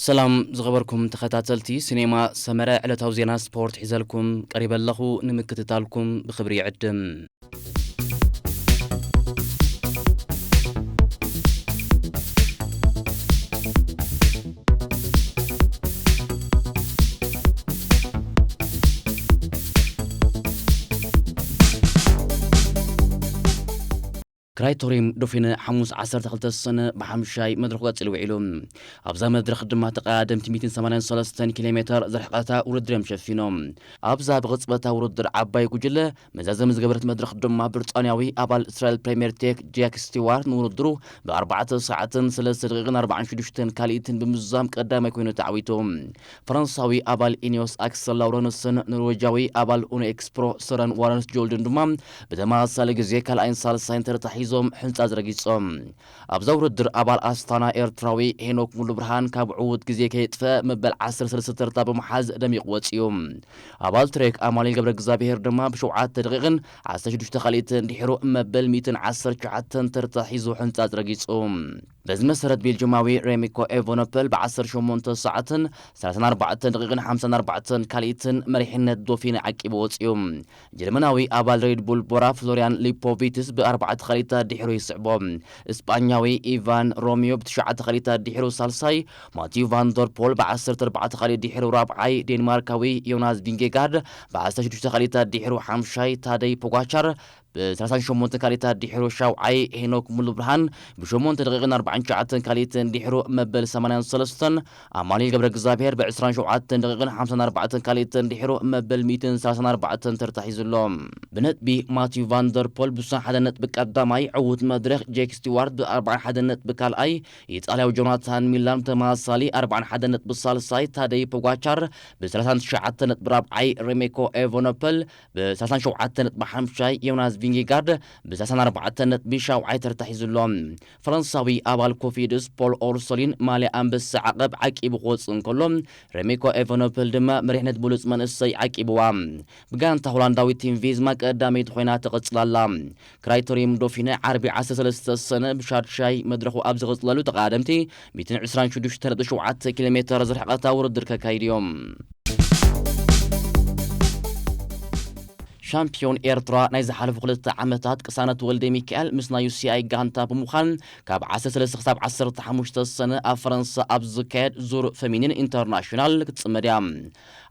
ሰላም ዝኸበርኩም ተኸታተልቲ ሲኔማ ሰመረ፣ ዕለታዊ ዜና ስፖርት ሒዘልኩም ቀሪበ ኣለኹ። ንምክትታልኩም ብኽብሪ ይዕድም። ክራይቶሪየም ዶፊነ ሓሙስ ዓሰርተ ክልተ ሰነ ብሓምሻይ መድረኹ ቀጺሉ ውዒሉ። ኣብዛ መድረኽ ድማ ተቐዳደምቲ ሚእትን ሰማንያን ሰለስተን ኪሎ ሜተር ዝርሕቐታ ውድድር እዮም ሸፊኖም። ኣብዛ ብቕጽበታ ውድድር ዓባይ ጉጅለ መዛዘሚ ዝገበረት መድረኽ ድማ ብሪጣንያዊ ኣባል እስራኤል ፕሪምየር ቴክ ጃክ ስቲዋርት ንውድድሩ ብኣርባዕተ ሰዓትን ሰለስተ ደቂቕን ኣርባዓን ሽዱሽተን ካልኢትን ብምዝዛም ቀዳማይ ኮይኑ ተዓዊቱ። ፈረንሳዊ ኣባል ኢኒዮስ ኣክሰል ላውረንስን ኖርዌጃዊ ኣባል ኡኖ ኤክስፕሮ ሰረን ዋረንስ ጆልድን ድማ ብተመሳሳሊ ግዜ ካልኣይን ሳልሳይን ተርታ ሒዞም ሕንጻ ዝረጊጾም። ኣብዛ ውድድር ኣባል ኣስታና ኤርትራዊ ሄኖክ ሙሉ ብርሃን ካብ ዕዉት ግዜ ከየጥፈ መበል ዓሰርተ ሰለስተ ተርታ ብምሓዝ ደሚቑ ወጺኡ። ኣባል ትሬክ ኣማኑኤል ገብረ እግዚኣብሄር ድማ ብሸውዓተ ደቂቕን ዓሰርተ ሽዱሽተ ካልኢትን ድሒሩ መበል ሚእትን ዓሰርተ ትሽዓተን ተርታ ሒዙ ሕንጻ ዝረጊጹ። በዚ መሰረት ቤልጅማዊ ሬሚኮ ኤቨኖፐል ብ ዓሰርተ ሸሞንተ ሰዓትን ሰላሳን ኣርባዕተን ደቂቕን ሓምሳን ኣርባዕተን ካልኢትን መሪሕነት ዶፊነ ዓቂቡ ወጺኡ። ጀርመናዊ ኣባል ሬድ ቡል ቦራ ፍሎሪያን ሊፖቪትስ ብኣርባዕተ ካልኢታት ድሒሩ ይስዕቦ። እስጳኛዊ ኢቫን ሮሚዮ ብትሽዓተ ካልኢታት ድሒሩ ሳልሳይ፣ ማቲዩ ቫንደርፖል ብዓሰርተ ኣርባዕተ ካልኢት ድሒሩ ራብዓይ፣ ዴንማርካዊ ዮናስ ቪንጌጋርድ ብዓሰርተ ሽዱሽተ ካልኢታት ድሒሩ ሓምሻይ፣ ታደይ ፖጋቻር ብሰላሳን ሸሞንተን ካልኢታት ድሒሩ ሻውዓይ፣ ሄኖክ ሙሉ ብርሃን ብሸሞንተ ደቂቕን ኣርባዓን ትሽዓተን ካልኢትን ድሒሩ መበል ሰማንያን ሰለስተን፣ ኣማኑኤል ገብረ እግዚኣብሄር ብዕስራን ሸውዓተን ደቂቕን ሓምሳን ኣርባዕተን ካልኢትን ድሒሩ መበል ሚእትን ሰላሳን ኣርባዕተን ተርታ ሒዙ ኣሎ። ብነጥቢ ማቲዩ ቫንደርፖል ብስሳን ሓደ ነጥቢ ቀዳማይ፣ ዕዉት መድረኽ ጄክ ስቲዋርት ብኣርባዓን ሓደ ነጥቢ ካልኣይ፣ ኢጣልያዊ ጆናታን ሚላን ተመሳሳሊ ኣርባዓን ሓደ ነጥቢ ሳልሳይ፣ ታደይ ፖጋቻር ብሰላሳን ትሽዓተን ነጥቢ ራብዓይ፣ ሬሜኮ ኤቨኖፐል ብሰላሳን ሸውዓተን ነጥቢ ሓምሻይ፣ ዮናስ ቪንጌጋርድ ብሰላሳን ኣርባዕተን ነጥቢ ሻውዓይ ተርታ ሒዙ ኣሎ። ፈረንሳዊ ኣባል ኮፊድስ ፖል ኦርሶሊን ማልያ ኣንበሳ ዓቐብ ዓቂቡ ክወጽእ እንከሎ፣ ሬሜኮ ኤቨኖፐል ድማ መሪሕነት ብሉጽ መንእሰይ ዓቂብዋ። ብጋንታ ሆላንዳዊ ቲም ቪዝማ ቀዳመይቲ ኮይና ትቕጽል ኣላ። ክራይቶሪየም ዶፊነ ዓርቢ ዓሰርተ ሰለስተ ሰነ ብሻድሻይ መድረኹ ኣብ ዝቕጽለሉ ተቐዳደምቲ ሚእትን ዕስራን ሽዱሽተ ነጥቢ ሸውዓተ ኪሎ ሜተር ዝርሕቐታ ውድድር ከካይዱ እዮም። ሻምፒዮን ኤርትራ ናይ ዝሓለፉ ክልተ ዓመታት ቅሳነት ወልደ ሚካኤል ምስ ናይ ዩሲኣይ ጋንታ ብምዃን ካብ ዓሰርተ ሰለስተ ክሳብ ዓሰርተ ሓሙሽተ ሰነ ኣብ ፈረንሳ ኣብ ዝካየድ ዙር ፈሚኒን ኢንተርናሽናል ክትጽመድ እያ።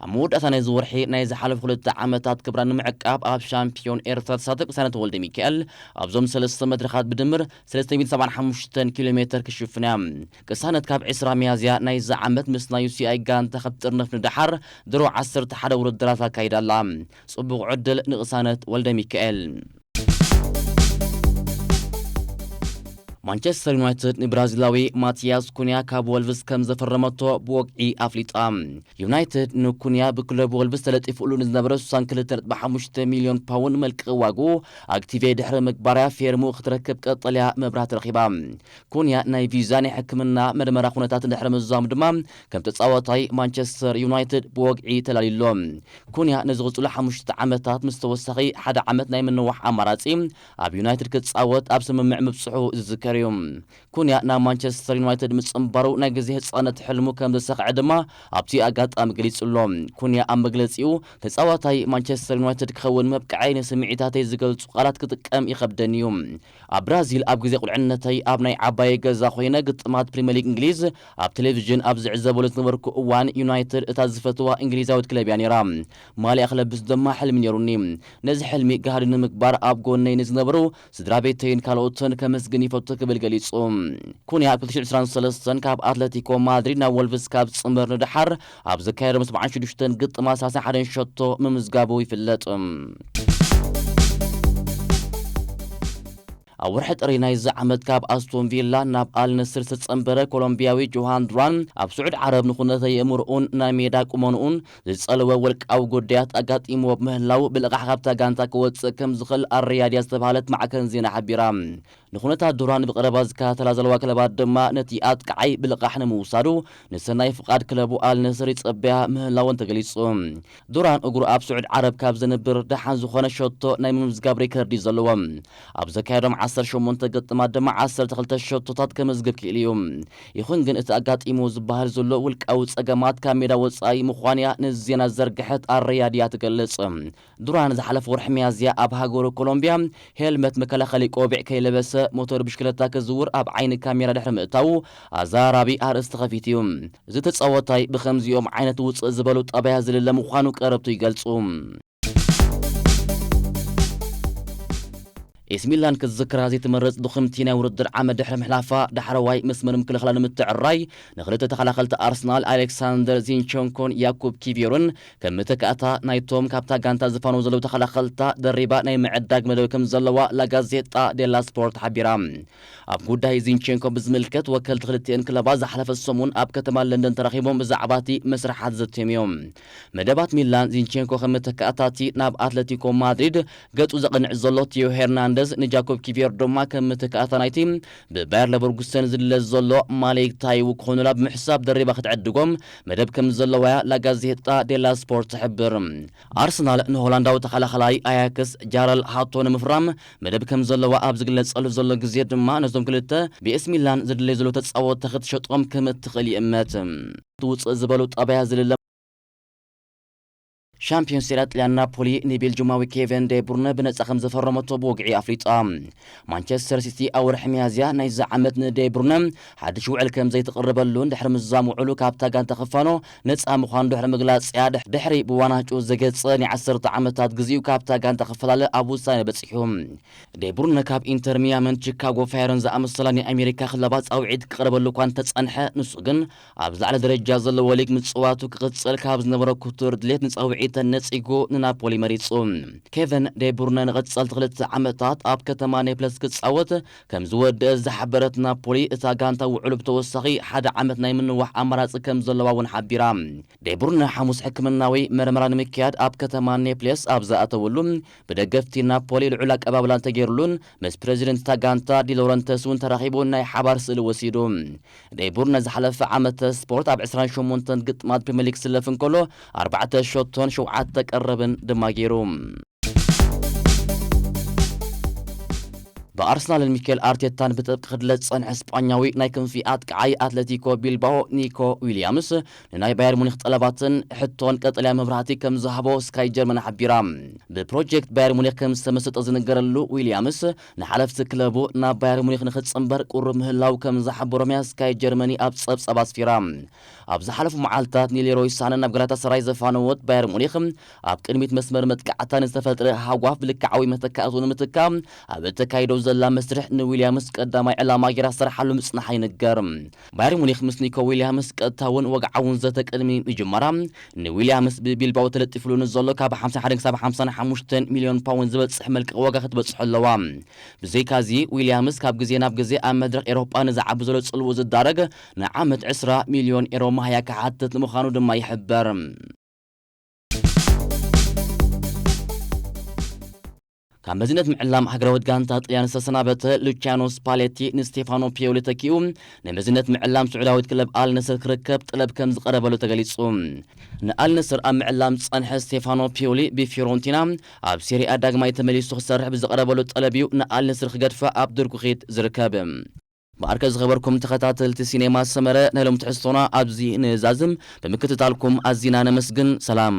ኣብ መወዳእታ ናይዚ ወርሒ ናይ ዝሓለፉ ክልተ ዓመታት ክብራ ንምዕቃብ ኣብ ሻምፒዮን ኤርትራ ተሳተፍ ቅሳነት ወልደ ሚካኤል ኣብዞም ሰለስተ መድረኻት ብድምር ሰለስተ ሚእትን ሰብዓን ሓሙሽተን ኪሎ ሜተር ክሽፍን እያ። ቅሳነት ካብ ዕስራ ሚያዝያ ናይዚ ዓመት ምስ ናይ ዩሲኣይ ጋንታ ከብ ጥርንፍ ንደሓር ድሮ ዓሰርተ ሓደ ውድድራት ኣካይዳ ኣላ። ጽቡቕ ዕድል ንቅሳነት ወልደ ሚካኤል። ማንቸስተር ዩናይትድ ንብራዚላዊ ማቲያስ ኩንያ ካብ ወልቭስ ከም ዘፈረመቶ ብወግዒ ኣፍሊጣ። ዩናይትድ ንኩንያ ብክለብ ወልቭስ ተለጢፉሉ ንዝነበረ ስሳን ክልተ ነጥቢ ሓሙሽተ ሚልዮን ፓውንድ መልቀቂ ዋግኡ ኣክቲቬ ድሕሪ ምግባርያ ፌርሙ ክትረክብ ቀጠልያ መብራህቲ ረኺባ። ኩንያ ናይ ቪዛ ናይ ሕክምና መርመራ ኩነታት ድሕሪ ምዝዛሙ ድማ ከም ተጻዋታይ ማንቸስተር ዩናይትድ ብወግዒ ተላልዩሎ። ኩንያ ንዝቕጽሉ ሓሙሽተ ዓመታት ምስ ተወሳኺ ሓደ ዓመት ናይ ምንዋሕ ኣማራጺ ኣብ ዩናይትድ ክጻወት ኣብ ስምምዕ ምብጽሑ ዝዝከር እዩ። ኩንያ ናብ ማንቸስተር ዩናይትድ ምጽንባሩ ናይ ግዜ ህጻነት ሕልሙ ከም ዘሳኽዐ ድማ ኣብቲ ኣጋጣሚ ገሊጹ ኣሎ። ኩንያ ኣብ መግለጺኡ፣ "ተጻዋታይ ማንቸስተር ዩናይትድ ክኸውን መብቅዓይ ንስምዒታተይ ዝገልጹ ቃላት ክጥቀም ይኸብደኒ እዩ። ኣብ ብራዚል ኣብ ግዜ ቁልዕነተይ ኣብ ናይ ዓባየ ገዛ ኮይነ ግጥማት ፕሪምየር ሊግ እንግሊዝ ኣብ ቴሌቪዥን ኣብ ዝዕዘበሉ ዝነበርኩ እዋን ዩናይትድ እታ ዝፈትዋ እንግሊዛዊት ክለብ እያ ነይራ። ማልያ ክለብስ ድማ ሕልሚ ነይሩኒ። ነዚ ሕልሚ ጋህዲ ንምግባር ኣብ ጎነይ ንዝነበሩ ስድራ ቤተይን ካልኦትን ከመስግን ይፈቱ" ክብል ገሊጹ። ኩንያ ኣብ ክልተ ሽሕን ዕስራን ሰለስተን ካብ ኣትለቲኮ ማድሪድ ናብ ወልቭስ ካብ ዝጽንበር ንደሓር ኣብ ዘካየዶም ሰብዓን ሽዱሽተን ግጥማት ሰላሳን ሓደን ሸቶ ምምዝጋቡ ይፍለጥ። ኣብ ወርሒ ጥሪ ናይዚ ዓመት ካብ ኣስቶን ቪላ ናብ ኣል ነስር ዝተጸንበረ ኮሎምቢያዊ ጆሃን ዱራን ኣብ ስዑድ ዓረብ ንኹነተ የእምርኡን ናይ ሜዳ ቁመንኡን ዝጸለወ ወልቃዊ ጉዳያት ኣጋጢምዎ ብምህላው ብልቓሕ ካብታ ጋንታ ክወጽእ ከም ዝኽእል ኣረያድያ ዝተባህለት ማዕከን ዜና ሓቢራ። ንኹነታት ዱራን ብቐረባ ዝከታተላ ዘለዋ ክለባት ድማ ነቲ ኣጥቃዓይ ብልቓሕ ንምውሳዱ ንሰናይ ፍቓድ ክለቡ ኣል ነስር ይጸበያ ምህላወን ተገሊጹ። ዱራን እግሩ ኣብ ስዑድ ዓረብ ካብ ዘንብር ደሓን ዝኾነ ሸቶ ናይ ምምዝጋብ ሪከርድ እዩ ዘለዎ። ኣብ ዘካየዶም ዓሰርተ ሸሞንተ ግጥማት ድማ ዓሰርተ ክልተ ሸቶታት ከመዝግብ ክኢሉ እዩ። ይኹን ግን እቲ ኣጋጢሙ ዝበሃል ዘሎ ውልቃዊ ጸገማት ካብ ሜዳ ወጻኢ ምዃንያ ንዜና ዘርግሐት ኣረያድያ ትገልጽ። ዱራን ዝሓለፈ ወርሒ ሚያዝያ ኣብ ሃገሩ ኮሎምቢያ ሄልመት መከላኸሊ ቆቢዕ ከይለበሰ ሞተር ብሽክለታ ክዝውር ኣብ ዓይኒ ካሜራ ድሕሪ ምእታዉ ኣዘራራቢ ኣርእስቲ ከፊቱ እዩ። እዚ ተጻዋታይ ብኸምዚኦም ዓይነት ውጽእ ዝበሉ ጠባያ ዝልለ ምዃኑ ቀረብቱ ይገልጹ። ኤሲ ሚላን ክትዝክራ ዘይትመርጽ ድኹምቲ ናይ ውድድር ዓመት ድሕሪ ምሕላፋ፣ ዳሕረዋይ መስመር ምክልኻላ ንምትዕራይ ንኽልተ ተኸላኸልቲ ኣርሰናል ኣሌክሳንደር ዚንቸንኮን ያኩብ ኪቪዮርን ከም መተካእታ ናይቶም ካብታ ጋንታ ዝፋነው ዘለዉ ተኸላኸልታ ደሪባ ናይ ምዕዳግ መደብ ከም ዘለዋ ላጋዜጣ ዴላ ስፖርት ሓቢራ። ኣብ ጉዳይ ዚንቸንኮ ብዝምልከት ወከልቲ ክልቲኤን ክለባት ዝሓለፈ ሰሙን ኣብ ከተማ ለንደን ተራኺቦም ብዛዕባ እቲ መስርሓት ዘትዮም እዮም። መደባት ሚላን ዚንቸንኮ ከም መተካእታቲ ናብ ኣትለቲኮ ማድሪድ ገጹ ዘቕንዕ ዘሎ ቲዮ ሄርናንደዝ ንጃኮብ ኪቪዮር ድማ ከም መተካእታ ናይቲ ብባየር ለቨርኩሰን ዝድለ ዘሎ ማሌክ ታይዉ ክኾኑላ ብምሕሳብ ደሪባ ክትዕድጎም መደብ ከም ዘለዋያ ላጋዜጣ ዴላ ስፖርት ትሕብር። ኣርሰናል ንሆላንዳዊ ተኸላኸላይ ኣያክስ ጃረል ሃቶ ንምፍራም መደብ ከም ዘለዋ ኣብ ዝግለጸሉ ዘሎ ግዜ ድማ ነዞም ክልተ ብኤስ ሚላን ዝድለዩ ዘለዉ ተጻወትቲ ክትሸጦም ከም እትኽእል ይእመት። ትውጽእ ዝበሉ ጠባያ ዝልለ ሻምፒዮን ሴሪያ ጥልያን ናፖሊ ንቤልጅማዊ ኬቨን ዴ ብሩነ ብነጻ ከም ዘፈረመቶ ብወግዒ ኣፍሊጣ። ማንቸስተር ሲቲ ኣብ ወርሒ ሚያዝያ ናይዚ ዓመት ንዴ ብሩነ ሓድሽ ውዕል ከም ዘይትቕርበሉን ድሕሪ ምዛም ውዕሉ ካብታ ጋንታ ክፋኖ ነጻ ምዃኑ ድሕሪ ምግላጽ እያ ድሕ-፣ ድሕሪ ብዋናጩ ዘገጸ ናይ ዓሰርተ ዓመታት ግዜኡ ካብታ ጋንታ ክፈላለ ኣብ ውሳኔ በጺሑ። ዴ ብሩነ ካብ ኢንተር ሚያምን ቺካጎ ፋየርን ዝኣመሰላ ናይ ኣሜሪካ ክለባት ጻውዒት ክቐርበሉ እኳ እንተጸንሐ፣ ንሱ ግን ኣብ ዝለዓለ ደረጃ ዘለዎ ሊግ ምጽዋቱ ክቕጽል ካብ ዝነበሮ ክቱር ድሌት ንጻውዒተን ነጺጉ ንናፖሊ መሪጹ። ኬቨን ዴ ብሩነ ንቐጸልቲ ክልተ ዓመታት ኣብ ከተማ ኔፕለስ ክጻወት ከም ዝወደአ ዝሓበረት ናፖሊ፣ እታ ጋንታ ውዕሉ ብተወሳኺ ሓደ ዓመት ናይ ምንዋሕ ኣማራጺ ከም ዘለዋ እውን ሓቢራ። ዴ ብሩነ ሓሙስ ሕክምናዊ መርመራ ንምክያድ ኣብ ከተማ ኔፕለስ ኣብ ዝኣተወሉ፣ ብደገፍቲ ናፖሊ ልዑል ኣቀባብላ እንተገይሩሉን ምስ ፕሬዚደንት እታ ጋንታ ዲ ሎረንተስ እውን ተራኺቡ ናይ ሓባር ስእሊ ወሲዱ። ዴ ብሩነ ዝሓለፈ ዓመተ ስፖርት ኣብ ዕስራን ሸሞንተን ግጥማት ፕሪምየር ሊግ ክስለፍ እንከሎ፣ ኣርባዕተ ሸቶን ሸውዓተ ቀረብን ድማ ገይሩ። ብኣርሰናልን ሚኬል ኣርቴታን ብጥብቂ ክድለ ዝጸንሐ ስጳኛዊ ናይ ክንፊ ኣጥቃዓይ ኣትለቲኮ ቢልባኦ ኒኮ ዊልያምስ ንናይ ባየር ሙኒክ ጠለባትን ሕቶን ቀጠልያ መብራህቲ ከም ዝሃቦ ስካይ ጀርመን ሓቢራ። ብፕሮጀክት ባየር ሙኒክ ከም ዝተመሰጠ ዝንገረሉ ዊልያምስ ንሓለፍቲ ክለቡ ናብ ባየር ሙኒክ ንክጽንበር ቁሩብ ምህላው ከም ዝሓበሮም እያ ስካይ ጀርመኒ ኣብ ጸብጻብ ኣስፊራ። ኣብ ዝሓለፉ መዓልታት ንሌሮይ ሳነ ናብ ጋላታሰራይ ዘፋነወት ባየር ሙኒክ ኣብ ቅድሚት መስመር መጥቃዕታ ንዝተፈጥረ ሃጓፍ ብልክዓዊ መተካእቱ ንምትካ ኣብ እተካይዶ ዘላ መስርሕ ንዊልያምስ ቀዳማይ ዕላማ ጌራ ዝሰርሓሉ ምጽናሓ ይንገር። ባየር ሙኒክ ምስ ኒኮ ዊልያምስ ቀጥታውን ወግዓውን ዘተ ቅድሚ ምጅማራ ንዊልያምስ ብቢልባኦ ተለጢፍሉ ንዘሎ ካብ ሓምሳ ሓደ ክሳብ ሓምሳ ሓሙሽተ ሚልዮን ፓውንድ ዝበጽሕ መልቀቕ ዋጋ ክትበጽሖ ኣለዋ። ብዘይካዚ ዊልያምስ ካብ ግዜ ናብ ግዜ ኣብ መድረኽ ኤሮጳ ንዝዓቢ ዘሎ ጽልው ዝዳረግ ንዓመት ዕስራ ሚልዮን ኤሮ ማህያ ክሓትት ንምዃኑ ድማ ይሕበር። ካብ መዝነት ምዕላም ሃገራዊት ጋንታ ጥልያን ዝተሰናበተ ሉቺያኖ ስፓሌቲ ንስቴፋኖ ፒዮሊ ተኪኡ ንመዝነት ምዕላም ስዑዳዊት ክለብ ኣልነስር ክርከብ ጠለብ ከም ዝቐረበሉ ተገሊጹ። ንኣልነስር ኣብ ምዕላም ዝጸንሐ ስቴፋኖ ፒዮሊ ብፊዮረንቲና ኣብ ሴሪኣ ዳግማይ ተመሊሱ ክሰርሕ ብዝቐረበሉ ጠለብ እዩ ንኣልነስር ክገድፋ ኣብ ድርኩኺት ዝርከብ። ብኣርከ ዝኸበርኩም ተኸታተልቲ ሲኔማ ሰመረ፣ ናይ ሎም ትሕዝቶና ኣብዚ ንዛዝም። ብምክትታልኩም ኣዚና ነመስግን። ሰላም።